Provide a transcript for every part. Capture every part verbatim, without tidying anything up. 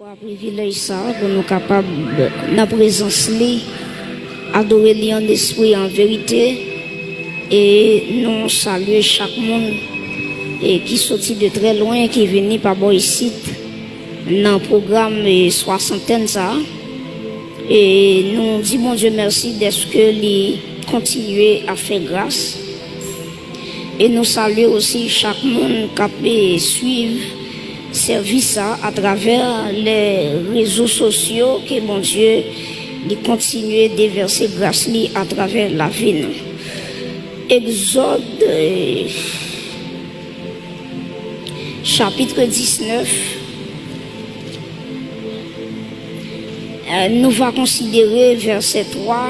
Pou privilèj sa a, pou nou kapab nan prezans li, adore li an espri, an verite, e nou salye chak moun e ki soti de trè lwen, ki vini pa bò isit nan pwogram e swasantèn sa a. E nou di Bondye mèsi dèske li kontinye ap fè gras. E nou salye osi chak moun k ap, e, swiv sèvis sa atravè lè rezo sosyo, ke Bondye li kontinye devèse gras li atravè lavi nou. Egzòd, e, chapit diznèf, e, nou va konsidere vèsè twa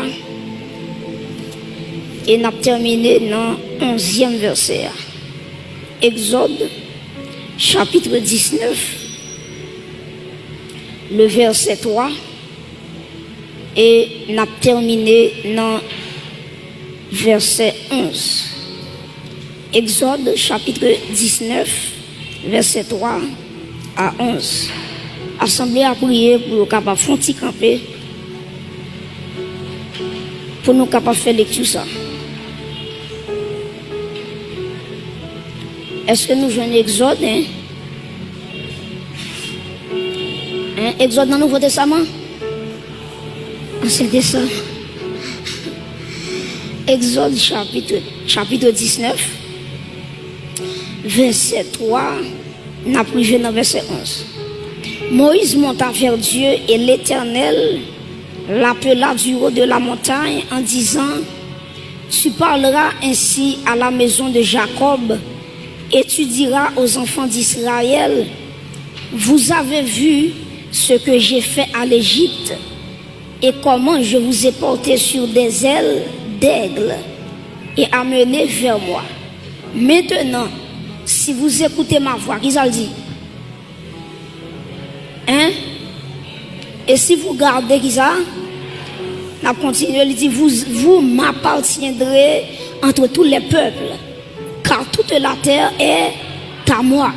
e n ap tèmine nan onzyèm vèsè a. Egzòd, chapit diznèf, le vèsè twa, e n ap tèmine nan vèsè onz. Egzòd, chapit diznèf, vèsè twa a onz. Asanble a priye pou yo kapab fè yon ti kanpe, pou nou kapab fè lekti sa. Èske nou jwenn Egzòd, en? En, Egzòd nan Nouvo Testaman? Ansyen Testaman. Egzòd chapit, chapit diznèf, vèsè twa, n ap rive nan vèsè onz. Moïse monta vers Dieu et l'Éternel l'appela du haut de la montagne en disant, Tu parleras ainsi à la maison de Jacob et tu diras aux enfants d'Israël, Vous avez vu ce que j'ai fait à l'Égypte et comment je vous ai porté sur des ailes d'aigle et amené vers moi. Maintenant, si vous écoutez ma voix, ki sa l di? Hein? Et si vous gardez, ki sa? N ap kontinye, li di, vous, vous m'appartiendrez entre tous les peuples, car toute la terre est à moi.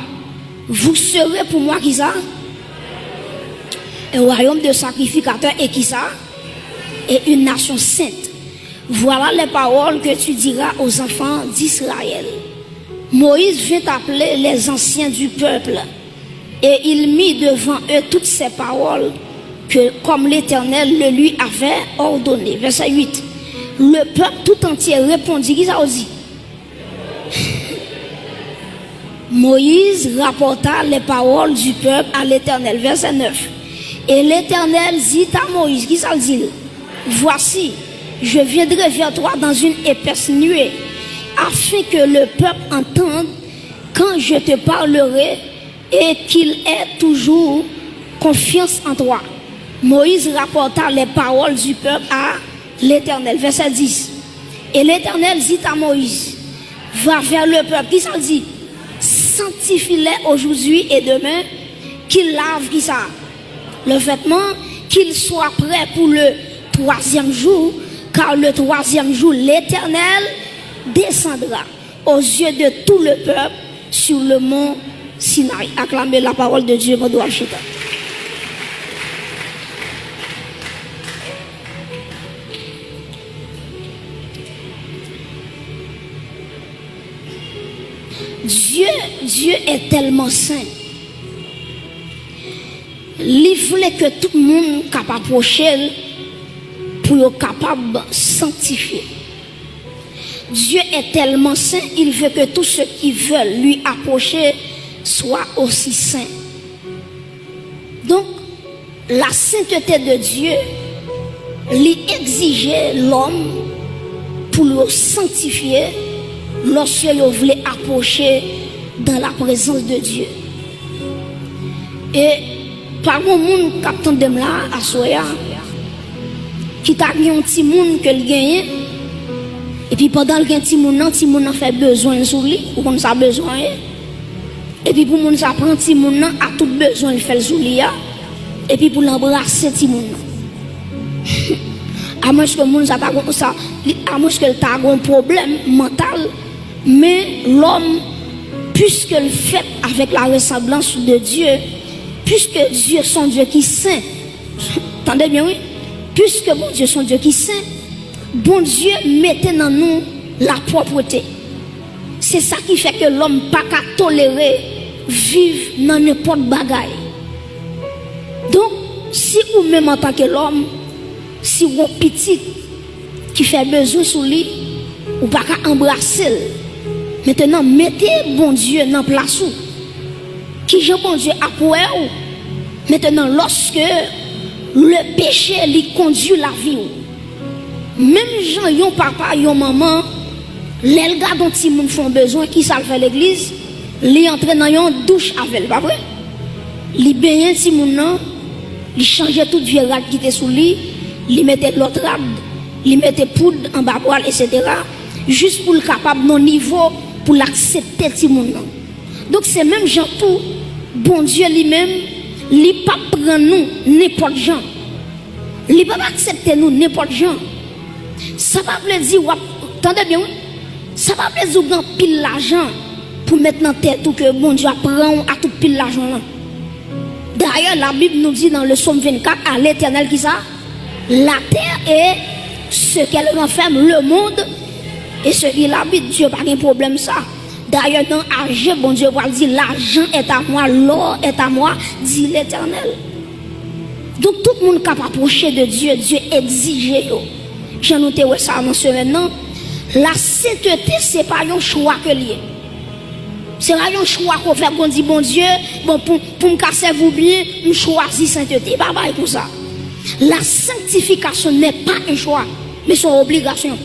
Vous serez pour moi, ki sa? Un royaume de sacrificateurs et, ki sa? Et une nation sainte. Voilà les paroles que tu diras aux enfants d'Israël. Moïse vint appeler les anciens du peuple, et il mit devant eux toutes ces paroles que, comme l'Éternel le lui avait ordonné. Vèsè uit. Le peuple tout entier répondit, ki sa w di? Moïse rapporta les paroles du peuple à l'Éternel. Vèsè nèf. Et l'Éternel dit à Moïse, ki sa l di l? Voici, je viendrai vers toi dans une épaisse nuée, afin que le peuple entende quand je te parlerai et qu'il ait toujours confiance en toi. Moïse rapporta les paroles du peuple à l'Éternel. Vèsè dis. Et l'Éternel dit à Moïse, va vers le peuple. Ki sa l di? Sanctifie-les aujourd'hui et demain, qu'ils lavent, ki sa? Leurs vêtements, qu'ils soient prêts pour le troisième jour, car le troisième jour, l'Éternel descendra aux yeux de tout le peuple sur le mont Sinaï. Acclamez la parole de Dieu, mwen dwe al chita. Dieu, Dieu est tellement saint. Li vle ke tout moun k ap apwoche l pou yo kapab sanktifye. Dieu est tellement saint, il veut que tous ceux qui veulent lui approcher soient aussi saints. Donk, la sainteté de Dieu, li egzije lòm pou yo sanktifye lòske yo vle apwoche dans la présence de Dieu. E pa gon moun k ap tande m la aswè a, ki ta gen yon timoun ke l genyen, epi pandan l gen timoun nan, timoun nan fè bezwen l sou li, ou konn sa bezwen ye? Epi pou moun sa pran timoun nan ak tout bezwen l fè l sou li a, epi pou l anbrase timoun nan. Amwenske moun sa ta gon, sa, li, amwenske l ta gon pwoblèm mantal, men lòm, puiske l fèt avèk la resanblans de Dye, Puiske Dye se yon Dye ki sen, tande byen wi, puiske Bondye se yon Dye ki sen, Bondye mete nan nou lapwòpte. Se sa ki fè ke lòm pa ka tolere viv nan nenpòt bagay. Donk, si ou menm antanke lòm, si w gon pitit ki fè bezwen sou li, ou pa ka anbrase l. Mentnan, mete Bondye nan plas ou. Kijan Bondye ap wè w mentnan lòske le peche li kondui lavi w? Menm jan yon papa, yon manman, lè l gade yon timoun fè yon bezwen, kisa l fè legliz? Li antre nan yon douch avè l, pa vre? Li benyen timoun nan, li chanje tout vye rad ki te sou li, li mete lòt rad, li mete poud anba bra l, etsetera, jis pou l kapab nan nivo pou l aksepte timoun nan. Donk, se menm jan tou, Bondye li menm, li p ap pran nou nenpòt jan. Li p ap aksepte nou nenpòt jan. Sa pa vle di w ap, tande byen wi, sa pa vle di w gen anpil lajan pou met nan tèt ou ke Bondye ap pran w ak tout pil lajan w lan. Dayè, Labib nou di nan le Sòm vennkat, à l'Éternel kisa? La terre et ce qu'elle renferme, le monde et ce qu'il habite. Dye pa gen pwoblèm sa. Dayè, nan aje, Bondye pral di, l'argent est à moi, l'or est à moi, dit l'Éternel. Donk, tout moun k ap apwoche de Dye, Dye egzije yo. Jan nou te wè sa nan semèn nan, la sentete, se pa yon chwa ke l ye. Se pa yon chwa ke w fè, Bondye, Bondye, bon, pou, pou m ka sèvi w byen, m chwazi sentete. Pa bay konsa. La sanctification n'est pas un choix, mais c'est une obligation.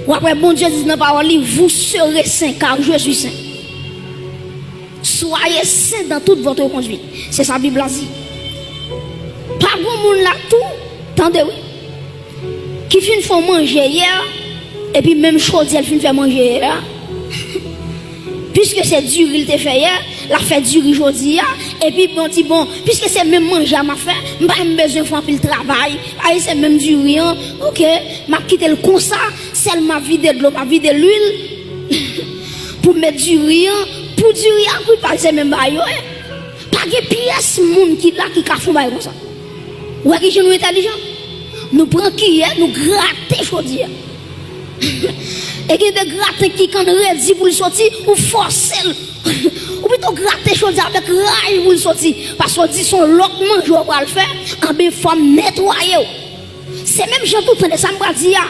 W ap wè Bondye di nan pawòl li, vous serez saints, car je suis saint. Soyez saints dans toute votre conduite. Se sa Bib la di. Pa gon moun la tou, tande wi, ki fin fè yon manje yè, epi menm chodyè l fin fè manje yè a, piske se diri l te fè yè, l ap fè diri jodi a, epi bon, di, bon, piske se menm manje a m ap fè, m pa menm bezwen fè anpil travay, ay, se menm diri an, oke, m ap kite l konsa, sèl m ap vide dlo, m ap vide lwil, pou m met diri an, pou diri a kwit, paske se menm bagay yo ye. Pa gen pyès moun ki la ki ka fè yon bagay konsa. Ou wè ki jan nou entèlijan? Nou pran kiyè, nou grate chodyè. E gen de graten ki konn redi pou l soti, ou fòse l. Ou pito grate chodyè avèk ray pou l soti. Paske w di se yon lòt manje w pral fè, anben fò m netwaye w. Se menm jan tou, tande sa m pral di a.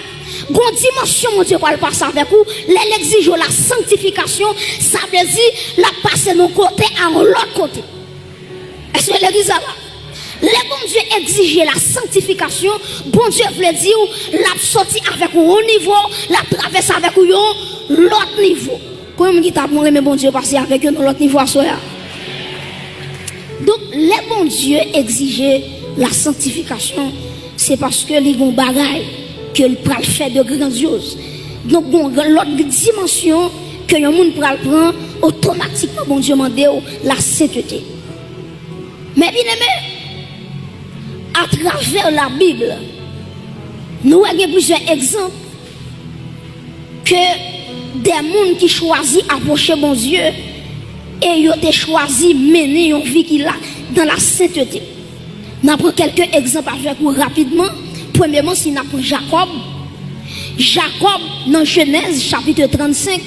Gon dimansyon Bondye pral pase avèk ou, lè l egzije w la sanctification, sa vle di l ap pase nan yon kote a yon lòt kote. Èske legliz la la? Lè Bondye egzije la sanctification, Bondye vle di w l ap soti avèk ou yon nivo, l ap travèse avèk ou yon lòt nivo. Konbyen moun ki ta renmen Bondye pase avèk yo nan lòt nivo aswè a? Donk, lè Bondye egzije la sanctification, se paske li gon bagay ke l pral fè de grandyoz. Donk, gon lòt dimansyon ke yon moun pral pran, otomatikman Bondye mande w la sentete. Men byeneme, atravè Labib, nou wè gen plizyè egzanp ke de moun ki chwazi apwoche Bondye e yo te chwazi mennen yon vi ki la, dans la sainteté. N a pran kèlke egzanp avèk ou rapidman. Premyeman, si n a pran Jakòb, Jakòb nan Jenèz chapit trannsenk,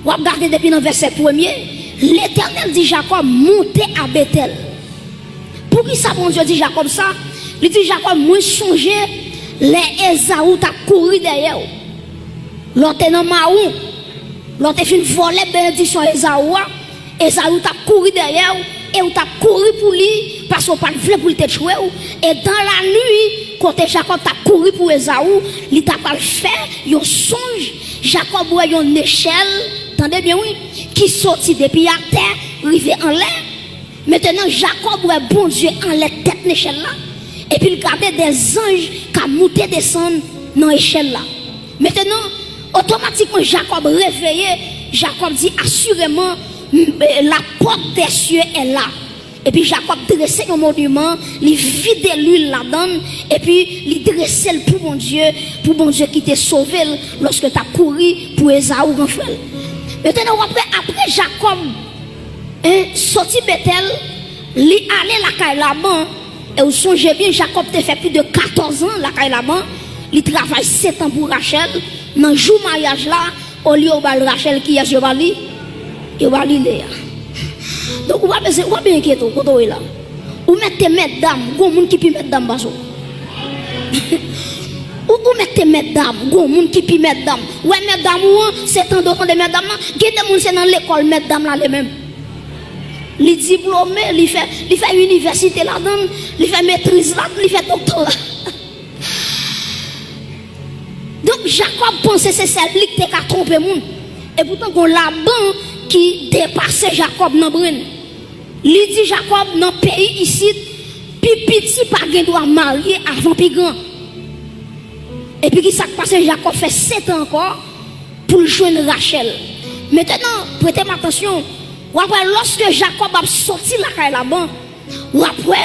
w ap gade depi nan vèsè premye, Letènèl di Jakòb, monte a Betèl. Poukisa Bondye di Jakòb sa? Li di Jakòb, mwen sonje lè Ezaou t ap kouri dèyè w. Lè w te nan mawon, lè w te fin vòlè benediksyon Ezaou a, Ezaou t ap kouri dèyè w, e w t ap kouri pou li, paske w pa t vle pou l te tchwe w. E dans la nuit, kote Jakòb t ap kouri pou Ezaou, li ta pral fè yon sonj. Jakòb wè yon nechèl, tande byen wi, ki soti depi atè, rive anlè. Mentnan, Jakòb wè Bondye anlè tèt nechèl la, epi l gade de zanj k ap moute desann nan echèl la. Mentnan, otomatikman, Jakòb reveye, Jakòb di, asireman, m- e, la porte des cieux est là. Epi Jakòb drese yon moniman, li vide lwil ladan l, epi li drese l pou Bondye, pou Bondye ki te sove l lòske l t ap kouri pou Ezaou, gran frè l. Mentnan, w ap wè, apre Jakòb, en, soti Betèl, Li ale lakay Laban, e w sonje byen, Jakòb te fè plis de katòz an lakay Laban, li travay sèt an pou Rachèl, nan jou maryaj la, olye yo ba l Rachèl, kiyès yo ba li? Yo ba li Leya. Donk, ou pa bezwen, ou pa bezwen enkyete w, kote w ye la. Ou mèt te mètdam, gon moun ki pi mètdam pase w. Ou, ou mèt te mètdam, gon moun ki pi mètdam. Ou wè mètdam ou an, se tande w tande mètdam nan, gen de moun se nan lekòl mètdam la ale menm. Li diplome, li fè, li fè inivèsite ladan l, li fè metriz ladan l, li fè doktora. Donk, Jakòb panse se sèl li ki te ka twonpe moun. Epoutan, gon Laban ki depase Jakòb nan brenn. Li di Jakòb, nan peyi isit, pi piti pa gen dwa marye avan pi gran. Epi ki sa k pase? Jakòb fè sèt an ankò pou l jwenn Rachèl. Mentenan, prete m atansyon, w ap wè lòske Jakòb ap soti lakay Laban, w ap wè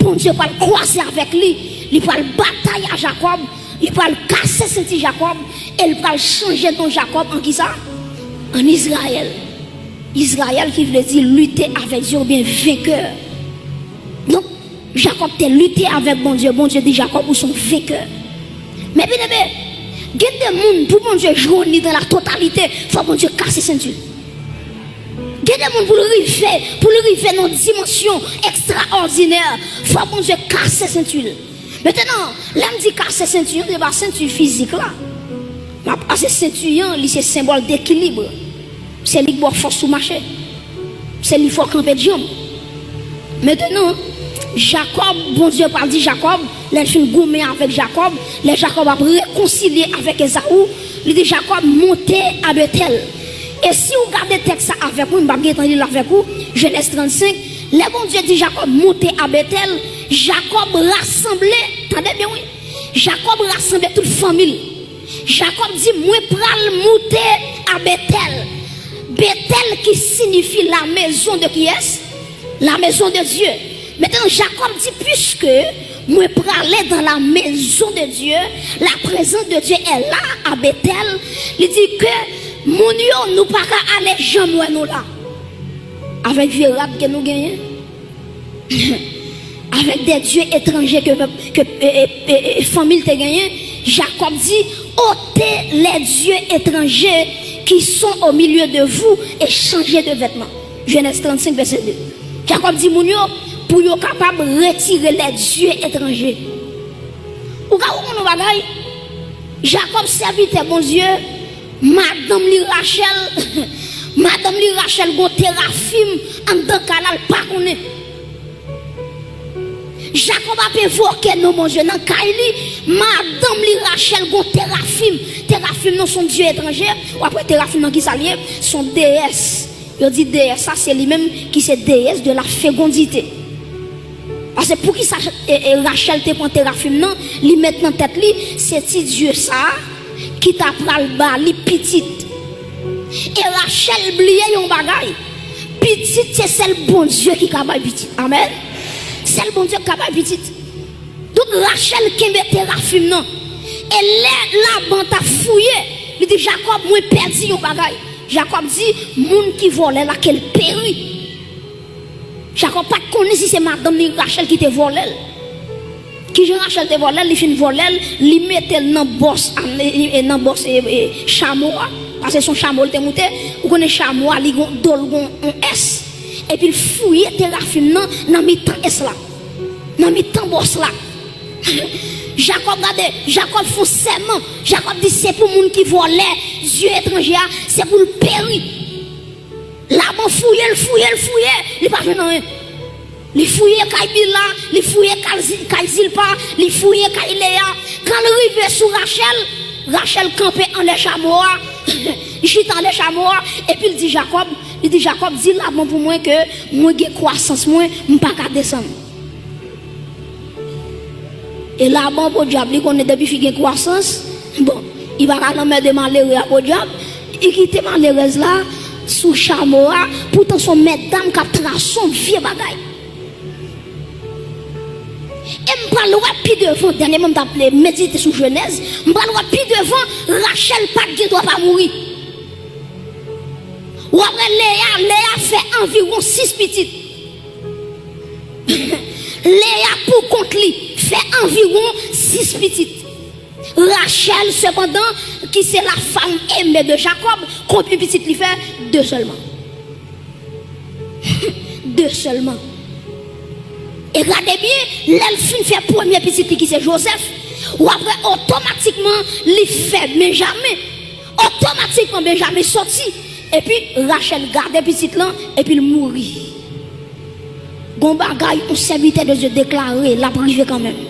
Bondye pral kwaze avèk li, li pral batay a Jakòb, li pral kase senti Jakòb, e li pral chanje non Jakòb an kisa? An Izrayèl. Izrayèl ki vle di lite avèk Dye oubyen venkè. Donk, Jakòb te lite avèk Bondye. Bondye di Jakòb, ou se yon venkè. Men byeneme, gen de moun, pou Bondye jwenn li dans la totalité, fò Bondye kase senti l. Gen de moun, pou l rive, pou l rive nan yon dimansyon ekstraòdinè, fò Bondye kase senti l. Mentenan, lè m di kase senti an, se pa senti fizik la. M ap pase senti an, li se senbòl dekilib. Se li k ba w fòs pou mache. Se li fè w kanpe djanm. Mentenan, Jakòb, Bondye pral di Jakòb, lè l fin goumen avèk Jakòb, lè Jakòb ap rekonsilye avèk Ezaou, li di Jakòb, monte a Betèl. E si w gade tèks sa avèk mwen, m p ap gentan li l avèk ou, Jenèz trannsenk, lè Bondye di Jakòb, monte a Betèl, Jakòb rasanble, tande byen wi, Jakòb rasanble tout fanmi l. Jakòb di, mwen pral moute a Betèl. Betèl ki siyifi la maison de kiyès? La maison de Dieu. Mentenan, Jakòb di, puiske mwen prale dans la maison de Dieu, la présence de Dieu est là, a Betèl, li di ke moun yo, nou pa ka ale janm wè nou la. Avèk vye rad ke nou genyen. Avèk de dye etranje ke, ke, e, e, e, e, fanmi l te genyen, Jakòb di, ôtez les dieux étrangers qui sont au milieu de vous et changez de vêtements. Jenèz trannsenk, vèsè de. Jakòb di moun yo, pou yo kapab retire les dieux étrangers. Ou ka konprann yon bagay? Jakòb, sèvitè Bondye, madanm li Rachèl, madanm li Rachèl gon terafim anndan kay la, l pa konnen. Jakòb ap envoke non Bondye nan kay li, madanm li Rachèl gon terafim. Terafim nan se yon dye etranje, w ap wè terafim nan kisa l ye, se yon deyès. Yo di deyès sa, se li menm ki se déesse de la fécondité. Paske poukisa, e, e, Rachèl te pran terafim nan, li met nan tèt li, se ti dye sa a ki ta pral ba li pitit. E Rachèl bliye yon bagay, pitit se sèl Bondye ki ka bay pitit. Amèn. Sèl Bondye ki ka bay pitit. Donk, Rachèl kenbe terafim nan. E lè Laban t ap fouye, li di, Jakòb, mwen pèdi yon bagay. Jakòb di, moun ki vòlè la, ke l peri. Jakòb pa t konnen si se madanm li Rachèl ki te vòlè l. Kijan Rachèl te vòlè l? Li fin vòlè l, li mete l nan bòs, e, e, nan bòs, e, e, chamo a. Paske se yon chamo l te moute. Ou konnen chamo a, li gon, do l gon yon S. Epi l fouye terafim nan, nan mitan S la. Nan mitan bòs la. Jakòb, gade, Jakòb fè yon sèman. Jakòb di se pou moun ki vòlè dye etranje a, se pou l peri. Laban fouye l, fouye l, fouye, li pa jwenn anyen. Li fouye kay Bila, li fouye kay Zi-, kay Zilpa, li fouye kay Leya. Kan l rive sou Rachèl, Rachèl kanpe anlè chamo a, li chita anlè chamo a, epi l di Jakòb, li di Jakòb, di Laban pou mwen ke mwen gen kwasans mwen, m pa ka desann. E Laban podyab, li konnen depi fi gen kwasans, bon, li pa ka lanmède malere a podyab, li kite malerèz la sou chamo a, poutan se yon mètdam k ap trase yon vye bagay. E m pral wè pi devan, dènyèman m t ap medite sou Jenèz, m pral wè pi devan, Rachèl pa t gen dwa pa mouri. W ap wè Leya, Leya fè anviwon sis pitit. Leya, pou kont li, fè anviwon sis pitit. Rachèl, sepandan, ki se la fanm eme de Jakòb, konbyen pitit li fè? De sèlman. De sèlman. E gade byen, lè l fin fè premye pitit li, ki se Jozèf, w ap wè otomatikman li fè Benjamen. Otomatikman, Benjamen soti. Epi Rachèl gade pitit lan, epi l mouri. Gon bagay yon sèvitè de Dye deklare, l ap rive kanmenm.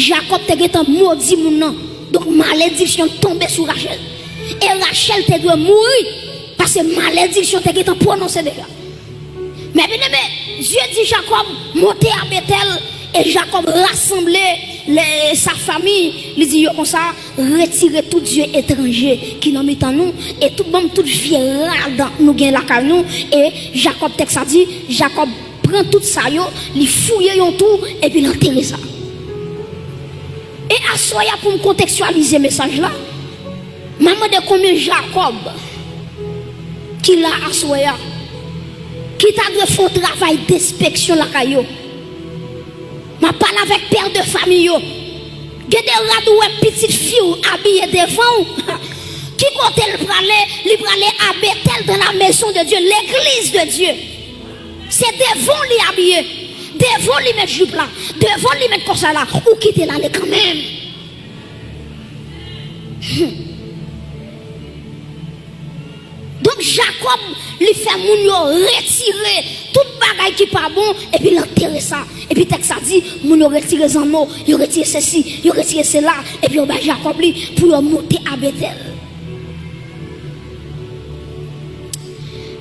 Jakòb te gentan modi moun nan. Donk, malediksyon tonbe sou Rachèl. E Rachèl te dwe mouri, paske malediksyon te gentan pwononse deja. Men byeneme, Dye di Jakòb, monte a Betèl, e Jakòb rasanble le, sa famiy, li di yo konsa, retire tout dye etranje ki nan mitan nou, e tout, ban m tout vye rad nou gen lakay nou, e Jakòb, tèks la di, Jakòb pran tout sa yo, li fouye yon twou, epi l antere sa. E aswè a, pou m kontekstyalize mesaj la, m ap mande konbyen Jakòb ki la aswè a, ki ta dwe fè yon travay denspeksyon lakay yo. M ap pale avèk pè de fanmi yo. Gen de rad ou wè pitit fi w abiye devan w. Ki kote l prale? Li prale a Betèl, dans la maison de Dieu, l'église de Dieu. Se devan w li abiye. Devan w li met jip la. Devan w li met kòsèt la. Ou kite l ale kanmenm. Donk, Jakòb, li fè moun yo retire tout bagay ki pa bon, epi l antere sa. Epi tèks la di, moun yo retire zanno, yo retire sesi, yo retire sela, epi yo bay Jakòb li pou yo monte a Betèl.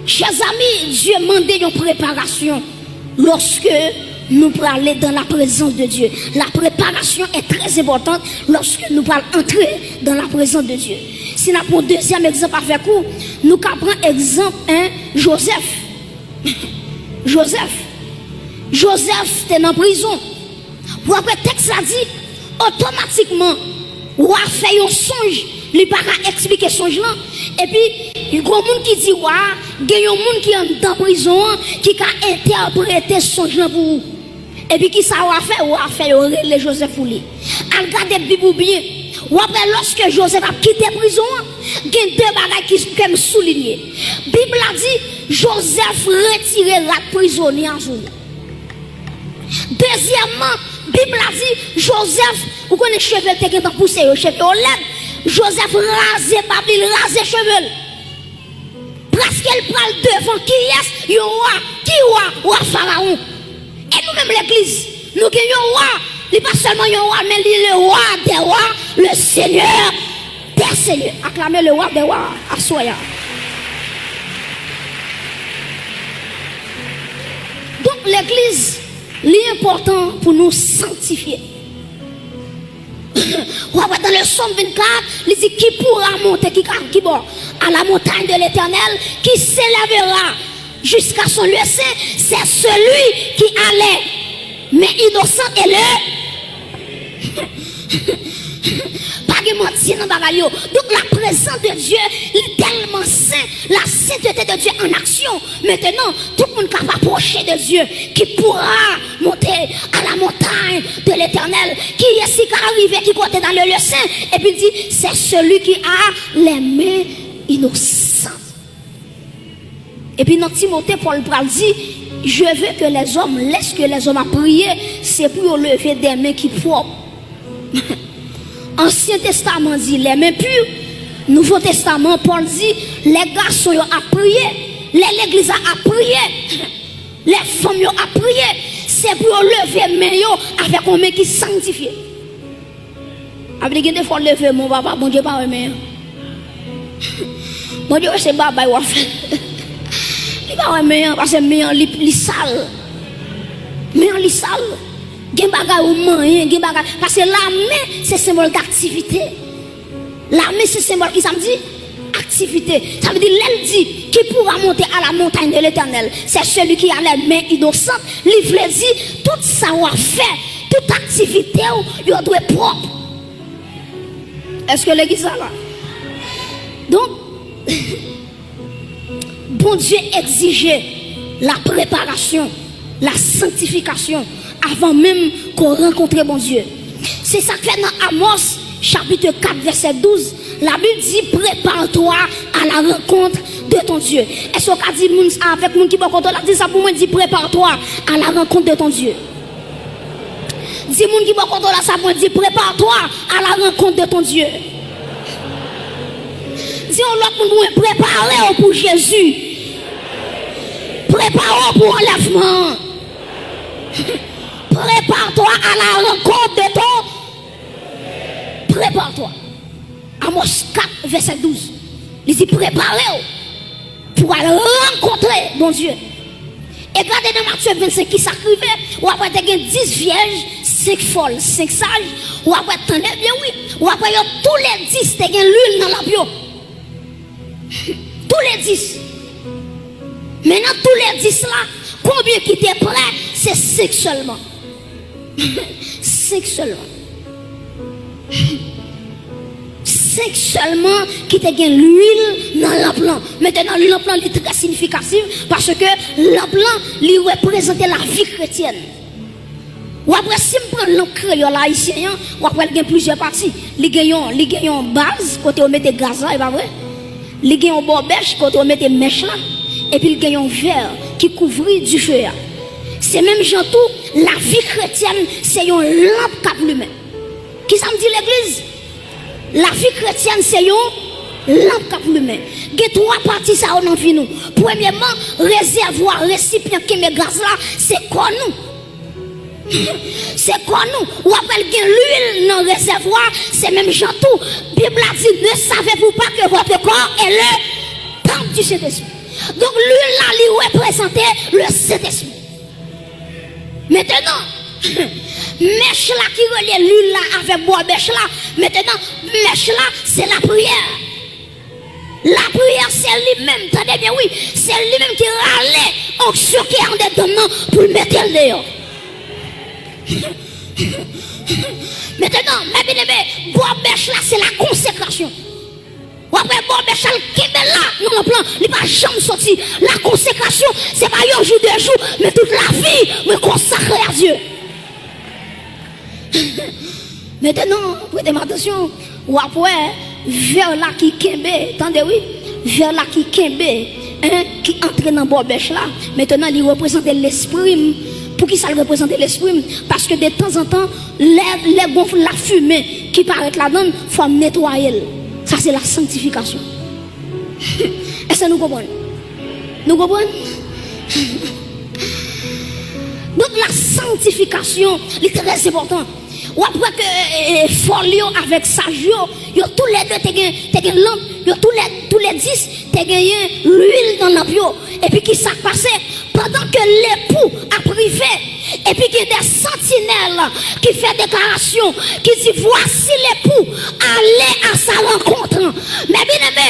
Chè zanmi, Dye mande yon preparasyon lòske nou prale dans la présence de Dieu. La préparation est très importante lorsque nou pral antre dans la présence de Dieu. Si n ap pran yon dezyèm egzanp avèk ou, nou ka pran egzanp, en, Jozèf. Jozèf. Jozèf te nan prizon. Pou apre tèks la di, otomatikman, wa fè yon sonj, li pa ka eksplike sonj lan. Epi, gon moun ki di wa, gen yon moun ki anndan prizon an ki ka entèprete sonj lan pou ou. Epi kisa wa fè? Wa fè yo rele Jozèf pou li. Al gade Bib ou byen. W ap wè lòske Jozèf ap kite prizon an, gen de bagay ki, ke m soulinye. Bib la di, Jozèf retire rad prizonye a sou li. Dezyèmman, Bib la di, Jozèf, ou konnen cheve l te gentan pouse yo, cheve yo lèd. Jozèf raze bab li, l raze cheve l. Prèske l pral devan kiyès? Yon wa. Ki wa? Wa Farawon. E nou menm legliz, nou gen yon wa. Li pa sèlman yon wa, men li le roi des rois, le seigneur des seigneurs. Aklame le roi des rois aswè a. Donk, legliz, li enpòtan pou nou sanktifye. W ap wè dans le Psaume vingt-quatre, li di, qui pourra monter, ki ka, ki bò? À la montagne de l'Éternel, qui s'élèvera jusqu'à son lieu saint, c'est celui qui a les mains innocentes et le Pa gen manti nan bagay yo. Donk, la prezans de Dye, li tèlman sen, la sainteté de Dieu en action. Maintenant, tout moun k ap apwoche de Dye, qui pourra monter à la montagne de l'Éternel. Kiyès ki ka rive ki kote nan le lieu saint? Epi l di, c'est celui qui a les mains innocentes. Epi nan Timote, Pòl pral di, je veux que les hommes, lèske lèzòm ap priye, se pou yo leve de men ki pwòp. Ansyen Testaman di les mains pures. Nouvo Testaman, Pòl di, lè gason yo ap priye, lè legliz la ap priye, lè fanm yo ap priye, se pou yo leve men yo avèk yon men ki sanktifye. Ap di gen de fwa w leve men w, papa, Bondye pa wè men an. Bondye wè se babay w ap fè. Li pa wè men an, paske men an, li, li sal. Men an, li sal. Gen bagay ou manyen, gen bagay. Paske lamen, se senbòl daktivite. Lamen, se senbòl ki sa m di? Aktivite. Sa vle di, lè l di, qui pourra monter à la montagne de l'Éternel, c'est celui qui a les mains innocentes, li vle di, tout sa w ap fè, tout aktivite w, yo dwe pwòp. Èske legliz la la? Donk, Bondye egzije la preparasyon La sanctification avant même qu'on rencontre Bondye. Se sa k fè nan Amos chapit kat vèsè douz, Labib di, prépare-toi à la rencontre de ton Dieu. Èske w ka di moun sa avèk moun ki bò kote w la? Di sa pou mwen, di, prépare-toi à la rencontre de ton Dieu. Di moun ki bò kote w la sa pou mwen, di, prépare-toi à la rencontre de ton Dieu. Di yon lòt moun pou mwen, prepare w pou Jezi. Prepare w pou anlèvman. Prépare-toi à la rencontre de ton. Prépare-toi. Amos kat, vèsè douz. Li di, prepare w pou al rankontre Bondye. E gade nan Matye vennsenk ki sa k rive, w ap wè te gen dis vyèj, senk fòl, senk saj, w ap wè, tande byen wi, w ap wè yo toulèdis te gen lwil nan lanp yo. Toulèdis. Men nan toulèdis la, konbyen ki te prè? Se senk sèlman. Senk sèlman. Senk sèlman ki te gen lwil nan lanp lan. Mentenan, lanp lan, li trè siyifikatif, paske lanp lan, li reprezante lavi kretyèn. W ap wè, si m pran lanp kreyòl ayisyen an, w ap wè l gen plizyè pati. Li gen yon, li gen yon baz kote yo mete gaz la, e pa vre? Li gen yon bòbèch kote yo mete mèch la, epi l gen yon vè ki kouvri dife a. Se menm jan tou, lavi kretyèn se yon lanp k ap limen. Kisa m di legliz? Lavi kretyèn se yon lanp k ap limen. Gen twa pati sa yo nan vi nou. Premyèman, rezèvwa, resipyan kenbe gaz la, se kò nou. Se kò nou. W ap wè l gen lwil nan rezèvwa, se menm jan tou. Bib la di, ne savez-vous pas que votre corps est le temple du Saint-Esprit? Donk, lwil la, li reprezante le Sentespri. Mentenan, mèch la ki relye lwil la avèk bòbèch la, mentenan, mèch la, se lapriyè. Lapriyè, se li menm, tande byen wi, se li menm ki rale onksyon ki andedan m nan pou l mete l deyò. Mentenan, mè byeneme, bòbèch la, se la konsekrasyon. W ap wè bòbèch la, l kenbe la nan lanp lan, li pa janm soti. La konsekrasyon, se pa yon jou, de jou, men tout lavi mwen konsakre a Dye. Mentenan, prete m atansyon, w ap wè vè la ki kenbe, tande wi, vè la ki kenbe, en, ki antre nan bòbèch la. Mentenan, li reprezante lespri m. Poukisa l reprezante lespri m? Paske detanzantan, lè, lè gon lafimen ki parèt ladan l, fò m netwaye l. Sa se la sanktifikasyon. Èske nou konprann? Nou konprann? Donk, la sanktifikasyon, li trè enpòtan. W ap wè ke, e, e, fòl yo avèk saj yo, yo toulède te gen, te gen lanp, yo toulè, toulèdis te genyen lwil nan lanp yo. Epi ki sa k pase? Pandan ke lepou ap rive, epi gen de santinèl ki fè deklarasyon, ki di, voici l'époux, allez à sa rencontre. Mè byeneme,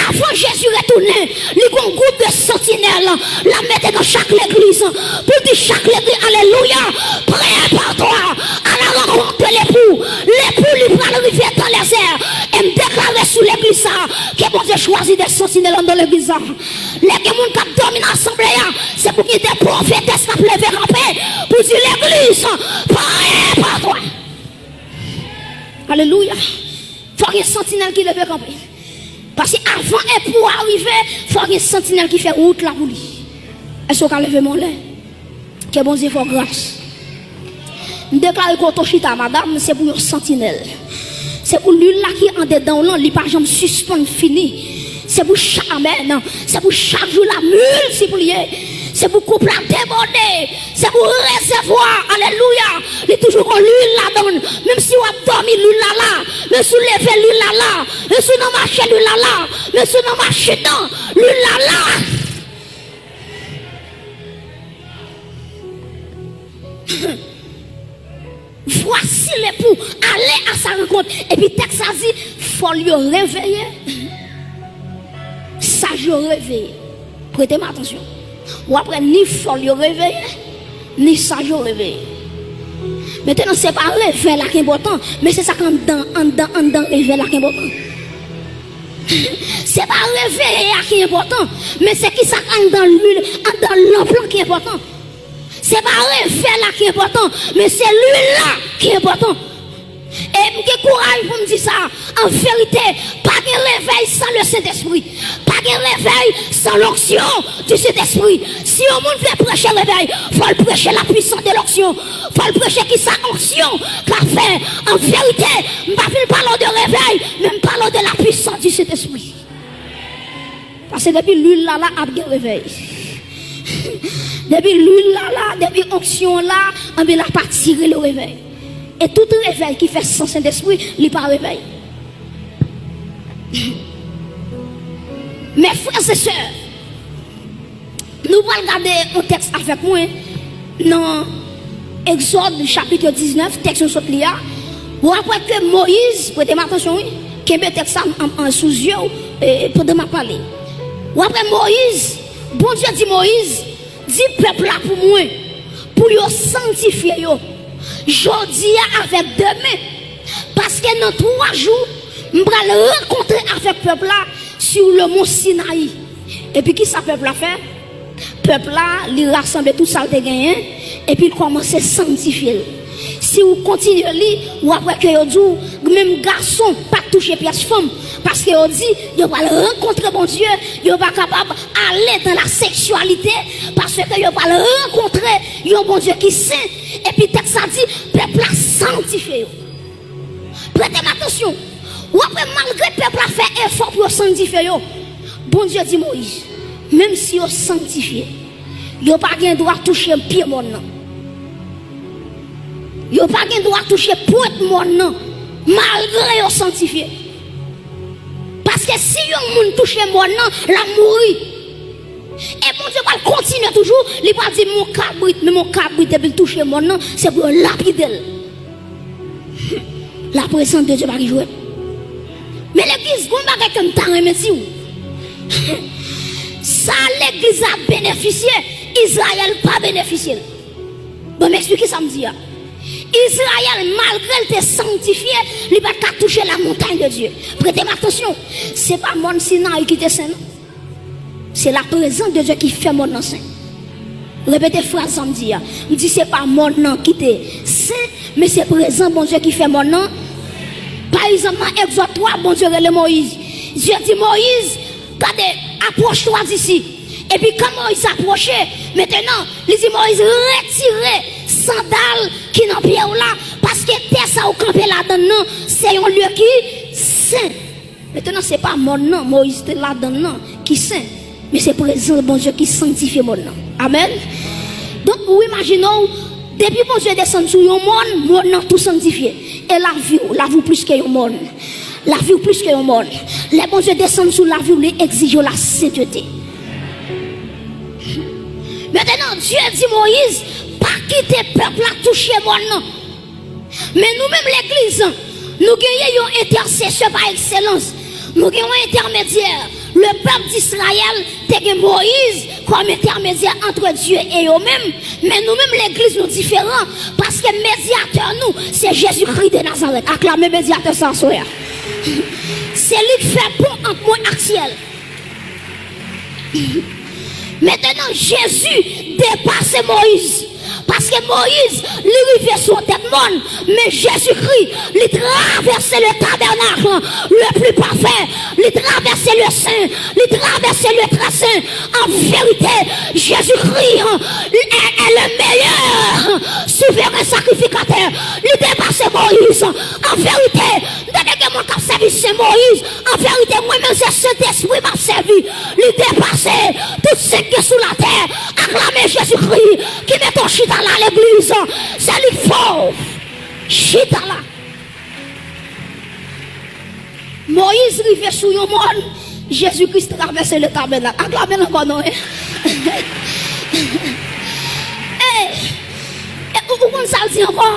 avan Jezi retounen, li gon gwoup de santinèl l ap mete nan chak legliz, pou l di chak legliz, alelouya, prépare-toi à la rencontre de l'époux. Lepou li pral rive dans les airs. E m deklare sou legliz sa, ke Bondye chwazi de santinèl anndan legliz sa. Lè gen moun k ap dòmi nan asanble a, se pou gen de pwofetès k ap leve kanpe pou di legliz, prépare-toi. Alelouya. Fò gen santinèl ki leve kanpe. Paske avan lepou a rive, fò gen santinèl ki fè wout la pou li. Èske w ka leve men w anlè? Ke Bondye fè w gras. M deklare kote w chita, madanm, se pou yon santinèl. Se pou lwil la ki andedan w lan, li pa janm sispann fini. Se pou chak, amèn. Se pou chak jou la miltipliye. Se pou koup la debòde. Se pou rezèvwa, alelouya. Li toujou gon lwil ladan l. Menm si w ap dòmi, lwil la la. Menm si w leve, lwil la la. Menm si w nan mache, lwil la la. Menm si w nan machin nan, lwil la la. Voici l'époux, allez à sa rencontre. Epi tèks la di, fòl yo reveye, saj yo reveye. Prete m atansyon. W ap wè ni fòl yo reveye, ni saj yo reveye. Mentenan, se pa revèy la ki enpòtan, men se sa k anndan, anndan, anndan revèy la ki enpòtan. Se pa reveye a ki enpòtan, men se ki sa k anndan lwil, anndan lanp lan ki enpòtan. Se pa revèy la ki enpòtan, men se lwil la ki enpòtan. E m gen kouraj pou m di sa, an verite, pa gen revèy san le Sentespri. Pa gen revèy san l'onction du Saint-Esprit. Si yon moun vle preche revèy, fò l preche la puissance de l'onction. Fò l preche kisa onksyon ka fè. An verite, m pa vin pale w de revèy, men m pale w de la puissance du Saint-Esprit. Paske depi lwil la la, ap gen revèy. Depi lwil la la, depi onksyon la, anben l ap atire le revèy. E tout revèy ki fè san Sentespri, li pa revèy. Men frè e sè, nou pral gade yon tèks avèk mwen nan Egzòd chapit diznèf, tèks nou sot li a. W ap wè ke Moyiz, prete m atansyon wi, kenbe tèks sa an, an, an sou zye w, e, pandan m ap pale. W ap wè Moyiz, Bondye di Moyiz, di pèp la pou mwen, pou yo sanntifye yo, jodi a avèk demen, paske nan twa jou, m pral rankontre avèk pèp la sou le mont Sinayi. Epi kisa pèp la fè? Pèp la, li rasanble tout sa l te genyen, epi l kòmanse sanntifye l. Si w kontinye li, w ap wè ke yo di w, menm gason pa t touche pyès fanm, paske yo di, yo pral rankontre Bondye, yo pa kapab ale dans la sexualité, paske yo pral rankontre yon Bondye ki sen, epi tèks la di, pèp la sanntifye yo. Prete m atansyon. W ap wè malgre pèp la fè efò pou yo sanntifye yo, Bondye di Moyiz, menm si yo sanntifye, yo pa gen dwa touche pye mòn nan. Yo pa gen dwa touche pwent mòn nan, malgre yo sanntifye. Paske si yon moun touche mòn nan, l ap mouri. E Bondye pral kontinye toujou, li pral di, "Mon kabrit, men mon kabrit, depi l touche mòn nan, se pou yo lapide l." La présence de Dieu pa gen jwèt. Men legliz, gon bagay ke m ta renmen di w. Sa legliz la benefisye, Izrayèl pa benefisye l. Bon, m eksplike sa m di a. Izrayèl, malgre l te sanntifye, li pa t ka touche la montagne de Dieu. Prete m atansyon, se pa mòn Sinayi ki te sen, non. Se la prezans de Dye ki fè mòn nan sen. Repete fraz sa m di a. M di se pa mòn nan ki te sen, men se prezans Bondye ki fè mòn nan. Pa egzanp, nan Egzòd twa, Bondye rele Moyiz. Dye di Moyiz, gade, apwoche twa disi. Epi kan Moyiz apwoche, mentenan, li di Moyiz, retire sandal ki nan pye w la, paske tè sa ou kanpe ladann nan, se yon lye ki sen. Mentenan, se pa mòn nan Moyiz te ladann nan ki sen, men se prezans Bondye ki sanntifye mòn nan. Amèn. Donk, ou imajine w, depi Bondye desann sou yon mòn, mòn nan tou sanntifye. E lavi w, lavi w plis ke yon mòn. Lavi w plis ke yon mòn. Lè Bondye desann sou lavi w, li egzije w la sentete. Mentenan, Dye di Moyiz, pa kite pèp la touche mòn nan. Men nou menm legliz, nou genyen yon entèsesè pa ekselans. Nou gen yon entèmedyè. Le pèp d'Israël te gen Moyiz kòm entèmedyè antre Dye e yo menm. Men nou menm legliz nou diferan, paske medyatè nou, se Jezikri de Nazarèt. Aklame medyatè sa aswè a. Se li k fè pon ant mwen ak syèl. Mentenan, Jezi depase Moyiz. Paske Moyiz, li rive sou tèt mòn, men Jezikri, li travèse le tabernacle le plus parfait, li travèse le sen, li travèse le très saint. An verite, Jezikri, li, est, est le meilleur souverain sacrificateur. Li depase Moyiz. An verite, m tande gen moun k ap sèvi Sen Moyiz. An verite, mwen menm se Sentespri m ap sèvi. Li depase tout sen k gen sou latè. Aklame Jezikri ki mete w chita la, legliz. Se li k fè w chita la. Moyiz rive sou yon mòn, Jezikri travèse le tabènak. Aklame l ankò non, en. E, e, ou, ou konn sa l di ankò?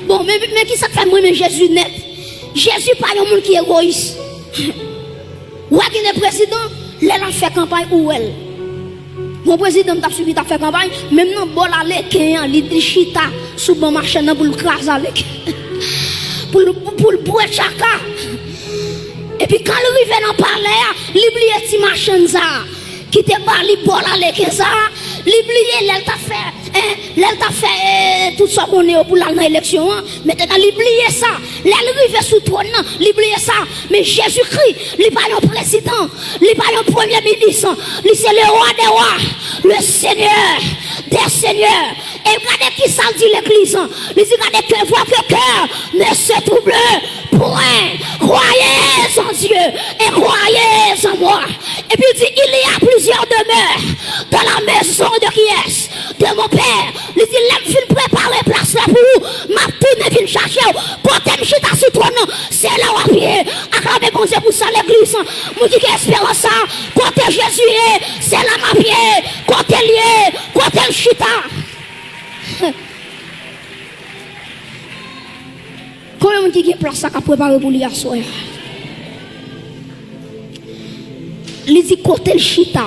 Bon, men, men kisa k fè m renmen Jezi nèt? Jezi pa yon moun ki egoyis. Ou wè gen de prezidan, lè l ap fè kanpay, ou wè l. Gon prezidan m t ap swiv, li t ap fè kanpay, menm nan bòl a leken an, li, li chita sou ban machann nan pou l kraze a leken. Pou l, pou l bwè tchaka. Epi kan l rive nan palè a, li bliye ti machann sa a ki te ba li bòl a leken sa a, Li bliye lè l t ap fè, eh, lè l t ap fè, eh, tout sa w konnen yo pou l al nan eleksyon an. Mentnan, li bliye sa. Lè l rive sou twòn nan, li bliye sa. Men Jezikri, li pa yon prezidan, li pa yon premye minis. Li se le roi des rois, le seigneur des seigneurs. E gade ki sa l di legliz an. Li di, gade, que votre cœur ne se trouble point. Croyez en Dieu et croyez en moi. Epi l di, il y a plusieurs demeures dans la maison de qui est? De mon père. Li di, lè m fin prepare plas la pou ou, m ap tounen vin chache w. Kote m chita sou twòn nan, se la w ap ye. Aklame Bondye pou sa, legliz. Moun ki gen esperans sa, kote Jezi ye, se la m ap ye. Kote l ye, kote l chita. Konbyen moun ki gen plas sa k ap prepare pou li aswè a? Li di kote l chita.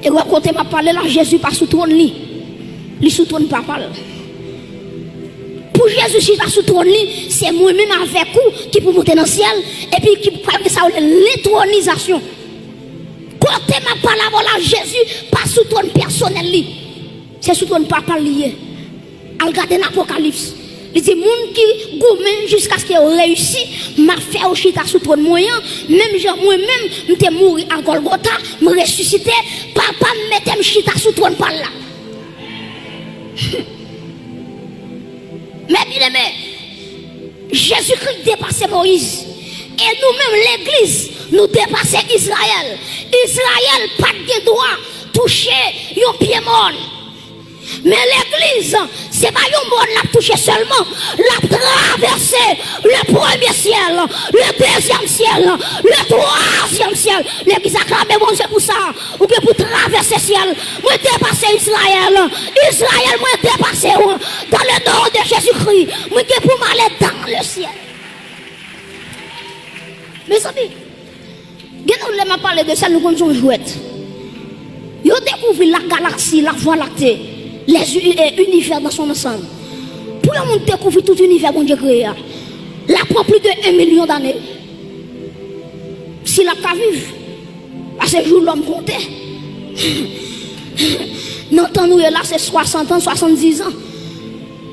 E wè kote m ap pale la, Jezi pa sou twòn li. Li sou twòn Papa l. Pou Jezi chita sou twòn li, se mwen menm avèk ou ki pou monte nan syèl, epi ki pral gen sa yo rele lentwonizasyon. Kote m ap pale avè w la, Jezi pa sou twòn pèsonèl li. Se sou twòn Papa l li ye. Al gade nan Apokalips. Li di, moun ki goumen jiskaske yo reyisi, m ap fè yo chita sou twòn mwen an, menm jan mwen menm, m te mouri a Gòlgota, m resisite, Papa m mete m chita sou twòn pa l la. Men byeneme, Jezikri depase Moyiz. E nou menm, legliz, nou depase Izrayèl. Izrayèl pa t gen dwa touche yon pye mòn. Men legliz, se pa yon mòn l ap touche sèlman. L ap travèse le premye syèl, le dezyèm syèl, le twazyèm syèl. Legliz, aklame Bondye pou sa. Ou gen pou travèse syèl. Mwen depase Izrayèl. Izrayèl, mwen depase w. Dans le nom de Jésus-Christ, mwen gen pou m ale dans le ciel. Mezanmi, gen nou lè m ap pale de syèl, nou konn se yon jwèt. Yo dekouvri la galaksi, la vwa lakte, les u- eh, univers dans son ensemble. Pou yon moun dekouvri tout inivè Bondye kreye a, l ap pran plis de en milyon dane. Si l ap ka viv. Paske jou lòm konte. Nan tan nou ye la, se swasant an, swasanndizan.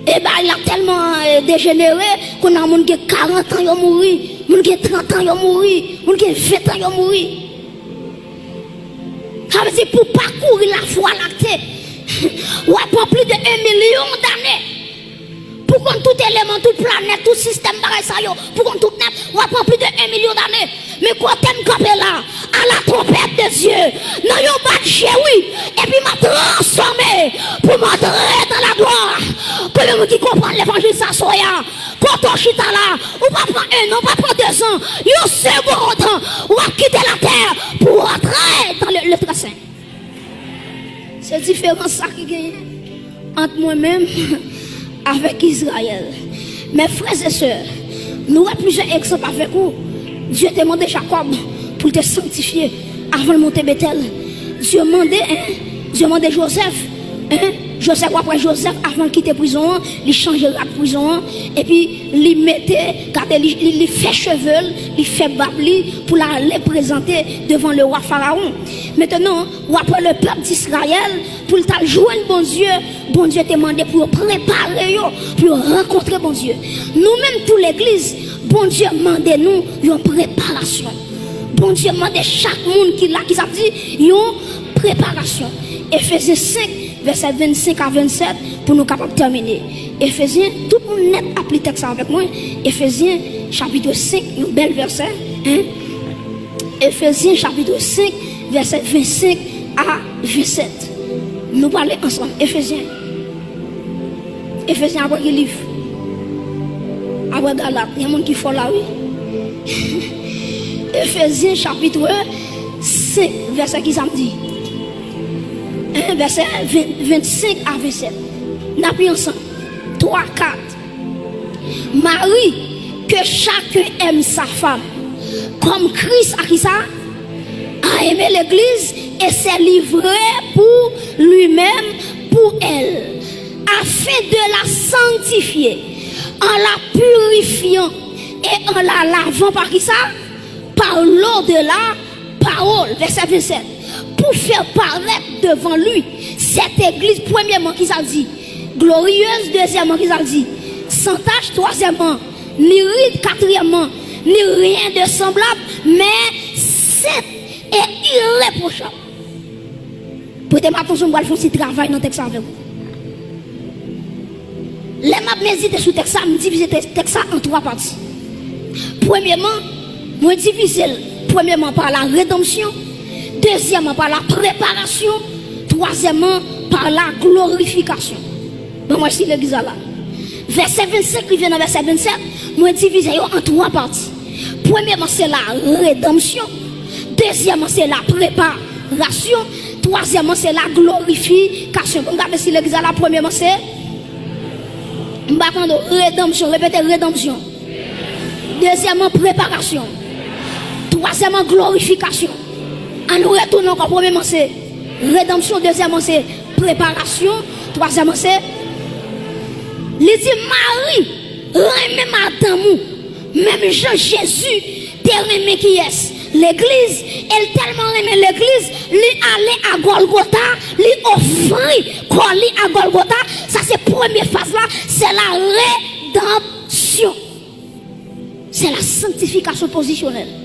E bagay la tèlman, eh, dejenere, kounye a moun gen karant an, yo mouri, moun gen trant an, yo mouri, moun gen ven an, yo mouri. Sa vle di pou pakouri la vwa lakte, w ap pran plis de en milyon dane. Pou konn tout eleman, tout planèt, tout sistèm bagay sa yo, pou konn tout nèt, w ap pran plis de en milyon dane. Men kote m kanpe la, à la trompette de Dieu, nan yon bat je wi, epi m ap transfòme pou m antre dans la gloire. Konbyen moun ki konprann levanjil sa aswè a? Kote w chita la, ou pa pran en an, ou pa pran dezan, yon segond, w ap kite latè pou w antre dans le, le très saint. Se diferans sa ki genyen ant mwen menm avèk Izrayèl. Men frè e sè, nou wè plizyè egzanp avèk ou. Dye te mande Jakòb pou l te sanktifye avan l monte Betèl. Dye mande, en, Dye mande Jozèf, en, Jozèf, w ap wè Jozèf avan l kite prizon an, li chanje rad prizon an, epi li mete, gade, li, li, li fè cheve l, li fè bab li, pou l ale prezante devan lewa Farawon. Mentnan, w ap wè lepèp Izrayèl, pou l t al jwenn Bondye, Bondye te mande pou yo prepare yo, pou yo rankontre Bondye. Nou menm tou legliz, Bondye mande nou yon preparasyon. Bondye mande chak moun ki la, ki sa di, yon preparasyon. Efezyen senk, vèsè vennsenk a vennsèt, pou nou kapab tèmine. Efezyen, tout moun nèt ap li tèks sa avèk mwen. Efezyen, chapit senk, yon bèl vèsè, en. Efezyen chapit senk, vèsè vennsenk a vennsèt. Nou pale ansanm. Efezyen. Efezyen apre ki liv? Apre Galat. Gen moun ki fò la, wi. Efezyen chapit senk, vèsè ki sa m di? En, vèsè ven, vennsenk a vennsèt. N ap li ansanm. Twa, kat. Mari, que chacun aime sa femme, comme Christ a ki sa? A aimé l'église et s'est livré pour lui-même pour elle, afin de la sanctifier, en la purifiant et en la lavant par ki sa? Par l'eau de la parole. Vèsè vennsèt. faire paraître devant lui cette église, premyèman, ki sa l di? Glorieuse, dezyèmman, ki sa l di? Sans tache, twazyèmman, ni ride, katriyèmman, ni rien de semblable, mais sainte et irréprochable. Prete m atansyon, m pral fè yon ti travay nan tèks sa avè w. Lè m ap medite sou tèks sa, m divize tè-, tèks sa an twa pati. Premyèman, mwen divize l, premyèman, par la rédemption, dezyèmman, par la préparation, twazyèmman, par la glorification. Ban mwen si legliz la la. Vèsè vennsenk rive nan vèsè vennsèt, mwen divize yo an twa pati. Premyèman, se la rédemption. Dezyèmman, se la préparation. Twazyèmman, se la glorification. Bon, gade si legliz la la, premyèman, se, m pa tande w, rédemption. Repete, rédemption. Dezyèmman, préparation. Twazyèmman, glorification. An nou retounen ankò. Premyèman, se rédemption. Dezyèmman, se préparation. Twazyèmman, se, li di, Mari renmen madanm ou, menm jan Jezi te renmen kiyès? Legliz. E l tèlman renmen legliz, li ale a Gòlgota, li ofri kò li a Gòlgota. Sa se premye faz la, se la rédemption. C'est la sanctification positionnelle.